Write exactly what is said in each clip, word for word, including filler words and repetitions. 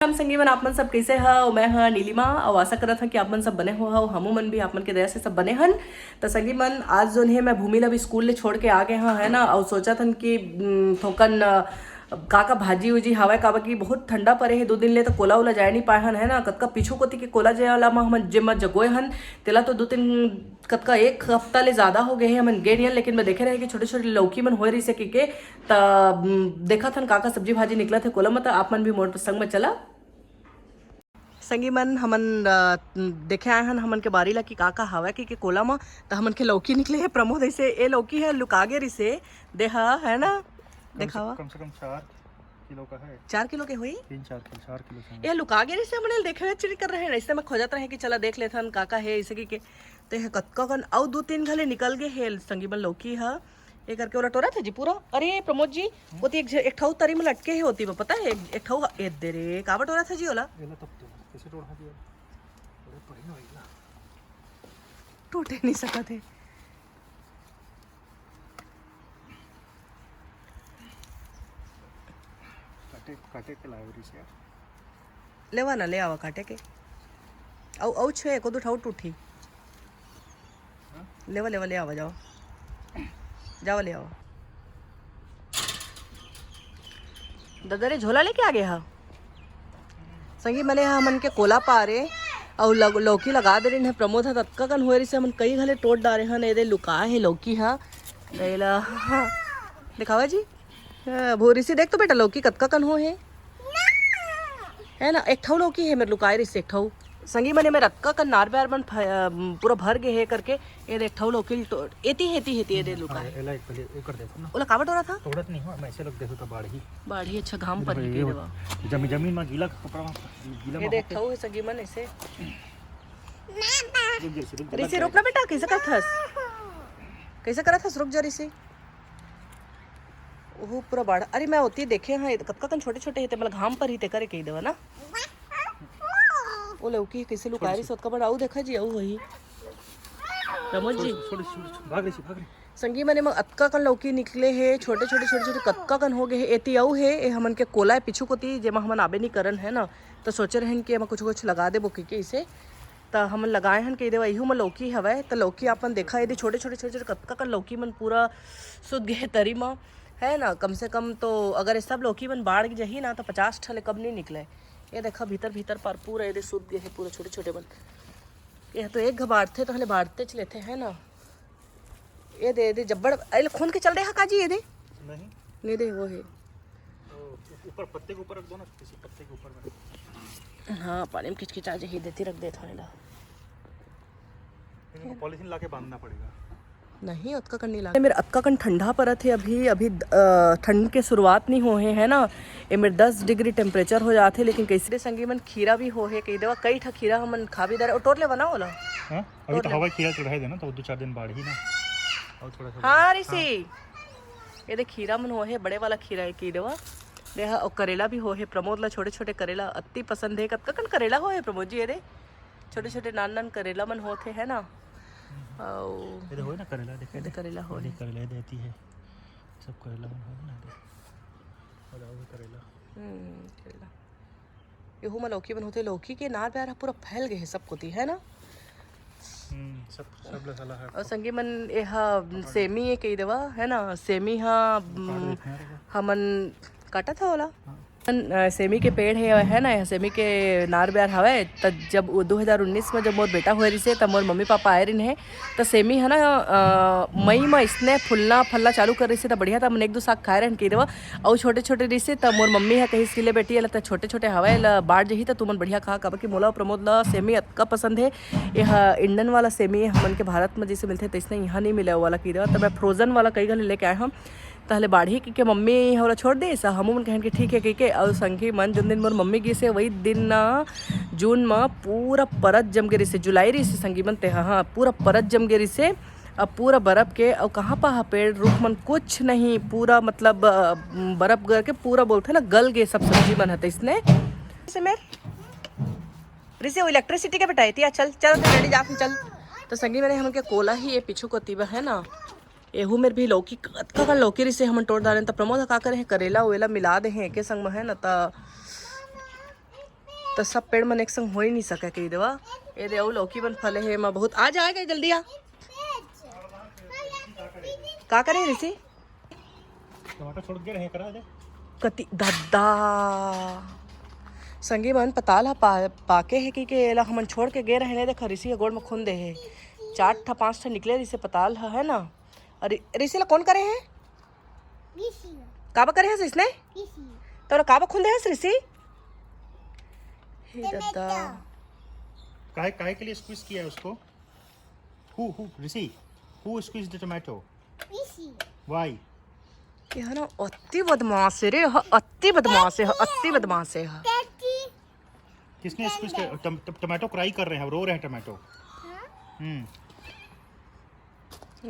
राम संगी मन, आप मन सब कैसे हव? मैं ह नीलिमा, अउ आशा करत हन कि आप मन सब बने हो हव। हमू मन भी आप मन के दया से सब बने हन। त संगी मन, आज जोन हे, मैं भूमि ला भी स्कूल ले छोड़ के आ गए हन, है ना, अउ सोचत हन कि, उम, थोकन, अ, का का भाजी उजी हावय, काबर कि बहुत ठंडा परे हे दो दिन ले, त कोला ओला जाए नहीं पाए हन, है ना। कतका पीछू कोती के कोला जेला म हमन जेमा जगोए हन, तेला तो दो तीन, कतका एक हफ्ता ले ज्यादा हो गए हे हमन गे नहीं हन, लेकिन मैं देखे रहे कि छोटे छोटे लौकी मन होए रहिसे कहिके। त, उम, देखत हन का का सब्जी भाजी निकलत हे कोला म, त आप मन भी मोर संग म चला। संगी मन, हमन, अ, देखे आए हन हमन के बारी ला कि का का हवय कहिके कोला म। त हमन के लौकी निकले हे प्रमोद, ऐसे ए लौकी ह लुका गे रिसे देहा, है ना? कम से, देखावा। कम से कम चार किलो का है। चार किलो के होई? तीन चार किलो, चार किलो से। ए लुका गे रिसे, हमन ल देखे चिड़ी कर रहे हैं, ऐसे मैं खोजत रहे कि चला देख लेथन का का है, ऐसे कहिके। ते ह कतका कन अउ दू तीन घले निकल गे हे संगी मन लौकी ह। ये करके ओला टोरत हे जी पूरा। अरे प्रमोद जी, ओती एक झ-, एक ठऊ तरी में लटके हे ओती में, पता है? एक, एक ठऊ ह-, ए दे रे, काबर टोरत हे जी ओला? एला तब तो कैसे टोरहा दिया? अरे पड़ी ना भैया। टूटे नहीं सकत हे। काटे, काटे के लाए रिसे यार। लेवा ना, ले आवा काटे के। अउ, अउ छे, एको दू ठऊ टूटी। लेवा, लेवा, ले आवा, जावा। जावा, ले आवा। दादा रे, झोला लेके आ गए हा? संगी मने हा, हमन के कोला पारे, अउ लग-, लौकी लगा दे रहिन हे प्रमोद हा, ततका कन होए रहिसे, हमन कई घले टोट डारे हन, एदे लुकाए हे लौकी हा। त एला, दिखावा जी। हाँ, भोरी से देख तो बेटा, लौकी कतका कन हो हे। है ना, एक ठऊ लौकी हे मेर लुकाए रहिसे, एक ठऊ। संगी मने मेर अतका कन नार ब्यार मन फ-, अ, पूरा भर गे हे करके, ये देख ठऊ लौकी ल-, तो एती हे, एती हे, एती हे, ये दे लुकाए। हाँ, एला एक पहले ओकर देखो ना। ओला काबर टोरत हा? टोरत नहीं हो, मैं ऐसे लोग देखो तो बाढ़ी। बाढ़ी, अच्छा, घाम पर ही ये देवा। जमीन, जमीन में गीला कपड़ा में, गीला ये में देख होके। ठऊ हे संगी मन ऐसे। रुक जा, रुक जा, रुक जा, रिसे, रुक रुक जा। ना बेटा, कैसे करत हस? कैसे करत हस? रुक जा रिसे। ओहो, पूरा बाढ़। अरे, मैं ओती देखे हाँ, कतका कन छोटे-छोटे हे, ते मला घाम पर ही ते करे कही देवा ना। ओ लौकी कइसे लुकाए रहिस, ओतका बड़ा। अउ देखा जी, अउ वही। प्रमोद जी। छोड़, छोड़, छोड़, छोड़, भाग रही, भाग रही। संगी मने म अतका कन लौकी निकले हे, छोटे-छोटे, छोटे-छोटे कतका कन हो गए हे। एती अउ हे, ए हमन के कोला हे पीछू कोती, जेमा हमन आबे नहीं करन, है ना। तो सोचे रहन कि एमा कुछ-कुछ लगा देबो कहिके इसे। त हमन लगाए हन कही देवा, इहू म लौकी हवय। त लौकी आपन देखा, एदे छोटे-छोटे, छोटे-छोटे कतका कन लौकी मन पूरा सुत गे हे तरी म, है ना। कम से कम तो अगर ये सब लौकी मन बाढ़ जही ना, त पचास ठा ले कम नहीं निकले। ये देखा, भीतर, भीतर पर पूरा एदे सुत गे हे, पूरा छोटे-छोटे मन। ये तो एक घ बाढ़थे, तो हले बाढ़तेच लेथे, है ना। ये दे, ये दे, जब्बड़, अरे, खोल के चल दे, हा, काजी, ये दे। नहीं। नहीं दे, वो है। तो ऊपर पत्ते के ऊपर रख दो ना, किसी पत्ते के ऊपर में। हाँ, पानी में किचकिचा जाही, देती रख दे थोड़े ला। इनको पॉलीथीन लाके बांधना पड़ेगा। नहीं, अतका कन नहीं लागे। मेरा अतका कन ठंडा परत हे अभी, अभी, अ, ठंड के शुरुआत नहीं हो हे, है ना। ये मेरे दस डिग्री टेम्परेचर हो जाथे, लेकिन कैसे संगी मन खीरा भी हो हे, कही देवा, कई ठा खीरा हमन खा भी दे रहे। और टोर ले बना ओला। हाँ? अभी तो हवा खीरा चढ़ाई देना, तो दो चार दिन बाढ़ ही ना। और थोड़ा सा हाँ, ऋषि। ये देख, खीरा मन हो हे, बड़े वाला खीरा है, की देवा। देहा, और करेला भी हो हे, प्रमोद ला छोटे-छोटे करेला अति पसंद है। कतका कन करेला हो हे, प्रमोद जी, ये दे। छोटे-छोटे नान-नान करेला मन होथे, है ना? अउ ये दे होए ना करेला, देखे ये दे दे। करेला हो ये दे हे। करेला देती है। सब करेला मन होए ना, दे। और आओ भी करेला। हम्म, करेला। एहू म लौकी मन होथे, लौकी के नार प्यार ह पूरा फैल गए हे सब कोती, है ना? हम्म, सब, सब ले साला है। और संगी मन, एहा सेमी ए कही देवा, है ना? सेमी हा, काट उम, देथे यार एला। हमन काटत हा ओला। हाँ। हमन, अ, सेमी के पेड़ हे, है ना? सेमी के नार प्यार हवय। त जब वो दो हज़ार उन्नीस में जब मोर बेटा होए रिसे, त मोर मम्मी पापा आए रिन हे, त सेमी है ना, अ, मई में इसने फुलना फलना चालू कर रही से, त बढ़िया, त हमन एक दो साग खाए रहन कही देवा। अउ छोटे छोटे रहिसे, त मोर मम्मी ह कहिस कि ले बेटी, एला त छोटे छोटे हवय, एला बाढ़ जही, त तुमन बढ़िया खा, काबर कि मोला अउ प्रमोद ला सेमी अतका पसंद हे। ये ह इंडन वाला सेमी हमन के भारत में जैसे मिलथे, तैसने यहाँ नहीं मिले वाला कही देवा। त मैं फ्रोजन वाला कई घले लेके आए हूँ, तहले बाढ़ी कहिके मम्मी ह ओला छोड़ दे, स हमू मन कहन कि ठीक है कहिके। अउ संगी मन, जोन दिन मोर मम्मी गिसे, वही दिन ना जून म पूरा परत जम गे रिसे, जुलाई रिसे संगी मन, ते ह, हाँ, पूरा परत जम गे रिसे। अब पूरा बरफ के, अउ कहाँ पा ह पेड़ रुख मन, कुछ नहीं, पूरा मतलब, अ, बरफ गर के पूरा बोलथे ना, गल गे सब सब्जी मन ह, त इसने। से मेर, रिसे वो इलेक्ट्रिसिटी के बेटा, एती आ, चल, चल, तो रेडी जा, फिर चल। तो संगी मन, हमन के कोला ही ये पीछू कोती बा, है ना, एहू मेर भी लौकी, कतका कन लौकी रिसे हमन टोर डारेन, त प्रमोद ह का करे हे, करेला वेला मिला दे हे एके संग म, है ना, त तो सब पेड़ मन एक संग हो ही नहीं सके कही देवा। ये दे अउ लौकी मन फले हे, एमा बहुत। आ जाएगा, जल्दी आ। का करे ऋषि? टमाटर छोड़ के रहे करा दे। कति दद्दा। संगी मन पताल ह पा, पाके हे कि के एला हमन छोड़ के गे रहे ने, देख ऋषि ह गोड़ में खून दे हे। चार ठा पांच ठा निकले ऋषि पताल ह, है ना? अरे ऋषि ला कौन करे हे? काबा करे हस इसने? तोरा काबा खून दे हस ऋषि? हे दद्दा। काय, काय के लिए स्क्वीज किया है उसको? Who, who, Rishi, who squeezed the tomato? Why? ये है ना, अति बदमाश है रे, ह-, अति बदमाश है, ह-, अति बदमाश है, ह। किसने स्क्वीज किया? टम-, टम-, टमाटो क्राई कर रहे हैं, रो रहे हैं टमाटो। हम्म।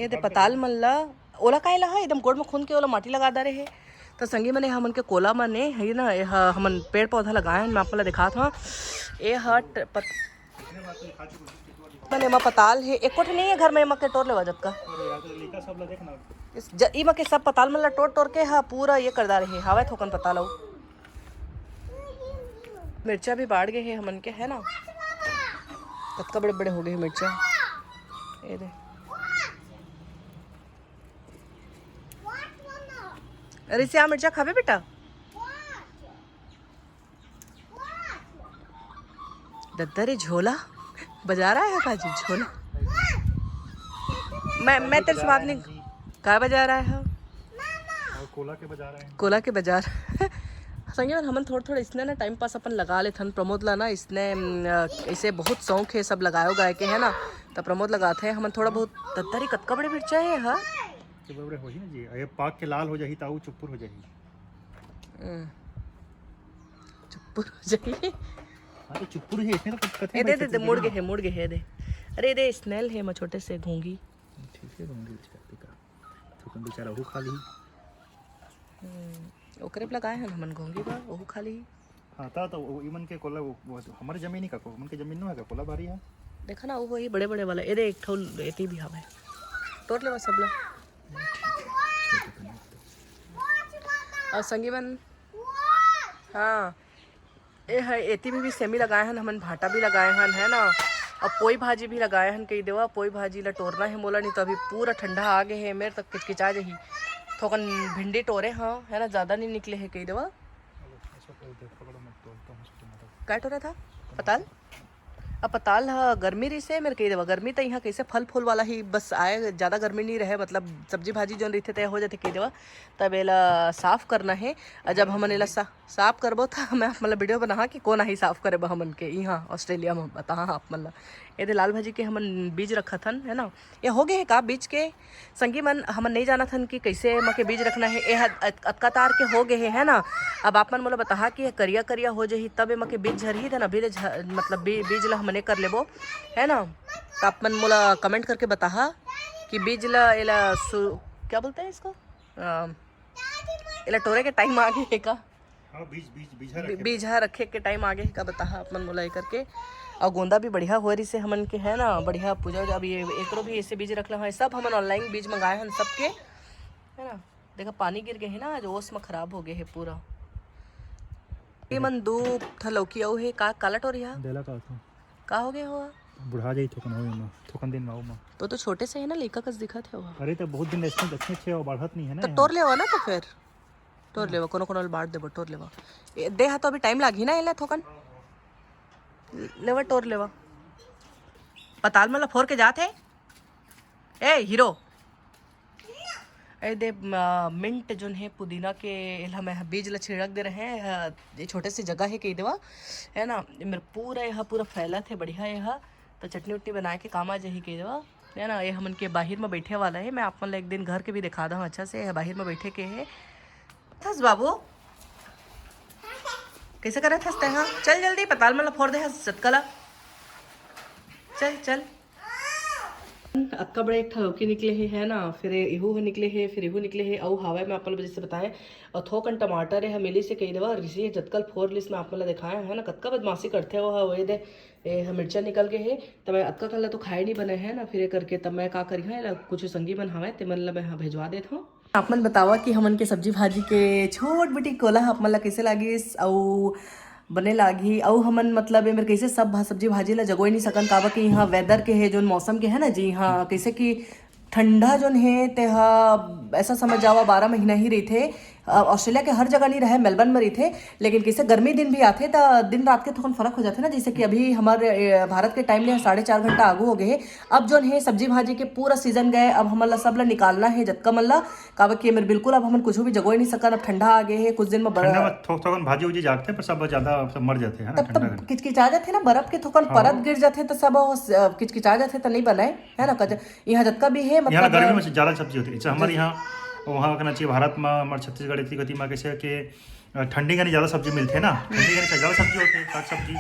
ये दे पताल मन ला, ओला काय ला ह, एकदम गोड़ में खून के ओला माटी लगा डारे हे। त संगी मने हमन के कोला मने है ना, ये ह, हमन पेड़ पौधा लगाए हन, मैं आप मन ला दिखात हव। ये ह ट-, पत-, मने एमा पताल हे, एको ठे नहीं है घर में, एमा के टोर लेवा जतका। इस ज-, इमा के सब पताल मन ला टोर टोर के ह, पूरा ये कर डारे हे, हावय थोकन पताल अउ। मिर्चा भी बाढ़ गए हे हमन के, है ना? कतका बड़े बड़े हो गए हे मिर्चा। ये दे। अरे, श्याम, मिर्चा खाबे बेटा? दद्दा रे, झोला? बाजार आया है काजू, झोला? मैं, मैं तेरे से बात नहीं। काय बाजार आया है? और कोला के बाजार आए हैं। कोला के बाजार। संगे मन, हमन थोड़ा थोड़ा इसने ना टाइम पास अपन लगा लेथन। प्रमोद ला ना इसने, अम, अ, इसे बहुत शौक है सब लगाए उगाए के, है ना? त प्रमोद लगाथे, हमन थोड़ा बहुत। दद्दा रे, कतका बड़े मिर्चा है, हा? के बड़े बड़े होही ना जी, ये पाक के लाल हो जाही, ताऊ चुप्पुर हो जाही। हम्म। चुप्पुर हो जाही। हाँ, तो चुप्पुर ही है, इसमें तो कुछ कथे ए, दे, बैठे दे, दे, थे मुड़ ना। गए है, मुड़ गए है, दे। अरे, दे, स्नेल है, मैं छोटे से घोंगी। ठीक है, घोंगी, अच्छा, ठीक है। थोकन बेचारा ओहू खा ली। हम्म, ओकरे पे लगाए हन हमन घोंगी बा, ओहू खा ली। हाँ, ता तो वो इमन के कोला, वो, वो हमारे जमीन ही का को, उनके जमीन नो है का कोला बारी है। देखा ना, वो वही बड़े बड़े वाला। ए दे, एक ठो एती भी हवे, तोड़ लेवा सब ला। और संगी मन, हाँ, ए है, एती भी, भी सेमी लगाए हन हमन, भाटा भी लगाए हन, है ना? और पोई भाजी भी लगाए हन, कही देवा, पोई भाजी ला टोरना है मोला, नहीं तो अभी पूरा ठंडा आ गए है, मेरे तक किचकिचा जही। थोकन भिंडी टोरे हाँ, है ना, ज्यादा नहीं निकले है, कही देवा। काय टोरा था? पताल? अब पताल ह गर्मी रहिसे, मेरे कही देवा, गर्मी त इहाँ कैसे फल फूल वाला ही बस आए, ज्यादा गर्मी नहीं रहे, मतलब सब्जी भाजी जोन रहिथे ते हो जाथे कही देवा। तब एला साफ करना है, और जब हमन एला सा-, साफ करबो त मैं आप मन ला वीडियो बनाहा कि कौन आही साफ करे बा हमन के इहाँ ऑस्ट्रेलिया में, बताहा आप मन ला। ये दे लाल भाजी के हमन बीज रखत हन, है ना? ये हो गए है का बीज के? संगी मन, हमन नहीं जानत हन कि कैसे एमा के बीज रखना है। ये ह अत-, अतका तार के हो गए है, है ना? अब आप मन मोला बताहा कि ये करिया करिया हो जाही, तब एमा के बीज झरही, त ना अभी ले झ-, मतलब बी-, बीज ला हमने कर लेबो, है ना? तो आप मन मोला कमेंट करके बताहा कि बीज ला, एला सु-, क्या बोलते हैं इसको? अ, एला टोरे के टाइम आ गए है का? हाँ, बीज, बीज, बीजा बी-, रखे। बीजा रखे के टाइम आगे हे का बताहा आप मन मोला, एकर के। और गोंदा भी बढ़िया होए रहिसे हमन के, है ना, बढ़िया पूजा उजा। अब ये एकरो भी ऐसे बीज रखना है, सब हमन ऑनलाइन बीज मंगाए हन सबके, है ना। देखा, पानी गिर गए है ना, आज ओस में खराब हो गए है पूरा। ये मन दू ठा लौकी अउ हे का, काला टोरिया? देला का तू? का हो गए हो? बुढ़ा जाई थोकन हो एमा, थोकन दिन में हो मा। तो, तो छोटे से है ना, लइका कस दिखत है वो। अरे, तो बहुत दिन ऐसे अच्छे अच्छे और बढ़त नहीं है ना तो यहाँ। टोर लेवा ना तो फिर। टोर लेवा, कोनो कोनो ल बांट देबो, टोर लेवा। ए, दे हा तो अभी टाइम लागही ना, एला थोकन। लेवा, टोर लेवा। पताल मन ला फोर के जात हे। ए, हीरो। ए, दे, म, मिंट जोन हे पुदीना के, एला मैं बीज ला छिड़क दे रहे हैं। ह, ये छोटे से जगह है, कही देवा, है ना, मेरे पूरा, यह पूरा फैलत है, बढ़िया यह। तो चटनी उटनी बनाए के काम आ जाही, कही देवा। है ना, ये हमन के बाहिर में बैठे वाला है। मैं आप मन ला एक दिन घर के भी दिखा दहूँ अच्छा से, ये बाहिर में बैठे के है। थस बाबू, कैसे करत हस तैं हा? चल जल्दी, पताल मन ला फोर दे हस जतका ला। चल, चल। अतका बड़े एक ठा लौकी निकले हे, है ना, फिर एहू ह निकले हे, फिर एहू निकले हे, अउ हावय मैं आप मन ला जैसे बताए, अउ थोकन टमाटर हे, मिलिस हे, कही देवा, रिसी हे, जतका ल फोर लिस मैं आप मन ला दिखाए, है ना, कतका बदमाशी करथे वो ह, वो दे, ए, ह मिर्चा निकल गए हे, त मैं अतका कन ला तो खाए नहीं बने है ना, फिर ये करके तब मैं का करिहा, एला कुछ संगी मन हवय, ते मन ला मैं हा भेजवा देत हूँ। आप मन बतावा कि हमन के सब्जी भाजी के छोट बिटी कोला ह आप मन ला कैसे लागिस, अउ बने लागही। अउ हमन मतलब एमेर कइसे सब भा-, सब्जी भाजी ला जगोए नहीं सकन, काबर कि इहाँ weather के हे, जोन मौसम के हे ना जी, इहाँ कइसे कि ठंडा जोन हे ते हा, ऐसा समझ जावा, बारह महीना ही रहिथे। अ, ऑस्ट्रेलिया के हर जगह नहीं रहे, मेलबर्न में रहिथे, लेकिन कइसे गर्मी दिन भी आथे त दिन रात के थोकन फर्क हो जाथे ना। जैसे कि अभी हमर, ए, भारत के टाइम ले साढ़े चार घंटा आगू हो गए हे। अब जोन हे सब्जी भाजी के पूरा सीजन गए, अब हमन ला सब ला निकालना हे, जतका मन ला, काबर कि एमेर बिल्कुल अब हमन कुछ भी जगोए नहीं सकन। अब ठंडा आ गए हे, कुछ दिन में बर- ठंडा में थोक थोकन भाजी उजी जागथे, पर सब ज्यादा सब मर जाथे, है ना, तब ठंडा तब के। किचकिचा जाथे ना, बर्फ के थोकन हाँ। परत गिर जाथे त सब वो स-, किचकिचा जाथे त नहीं बनाए, है ना। कच-, यहाँ जतका भी हे, यहाँ मतलब गर्मी में ज्यादा सब्जी होथे। जैसे हमारे यहाँ, वहाँ कहना चाहिए, भारत में, हमारे छत्तीसगढ़ इतनी गति में कैसे कि, अ, ठंडी कनी ज्यादा सब्जी मिलथे ना, ठंडी कनी ज्यादा सब्जी होथे, साग सब्जी।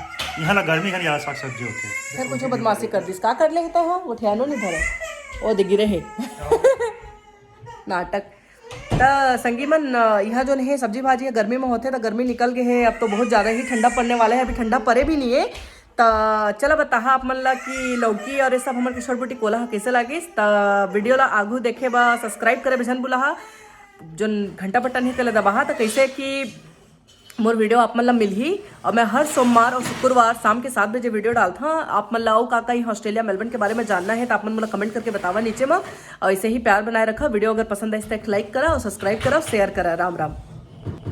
यहाँ ला गर्मी कनी ज्यादा साग सब्जी होथे। फिर कुछ बदमाशी कर दिस, का कर ले हे तैं हा? वो ठियानो नहीं धरे, वो दे गिरे हे। नाटक। त संगी मन, अ, यहाँ जोन हे सब्जी भाजी हे, गर्मी में होथे, त गर्मी निकल गए हे। अब तो बहुत ज्यादा ही ठंडा पड़ने वाला है, अभी ठंडा परे भी नहीं है। त चला बताहा आप मन ला कि लौकी और ये सब हमर किशोर बुटी कोला ह कैसे लागिस। त वीडियो ला आगू देखे बा subscribe करे बिझन बुलाहा। जोन घंटा बटन हे तेला दबाहा, त कैसे कि मोर वीडियो आप मन ला मिलही। और मैं हर सोमवार और शुक्रवार शाम के सात बजे वीडियो डालता। आप मन ला अउ का का ही ऑस्ट्रेलिया मेलबर्न के बारे में जानना है, तो आप मन मोला कमेंट करके बतावा नीचे में। और ऐसे ही प्यार बनाए रखा। वीडियो अगर पसंद आइस तो एक लाइक करा और सब्सक्राइब करा और शेयर करा। राम राम।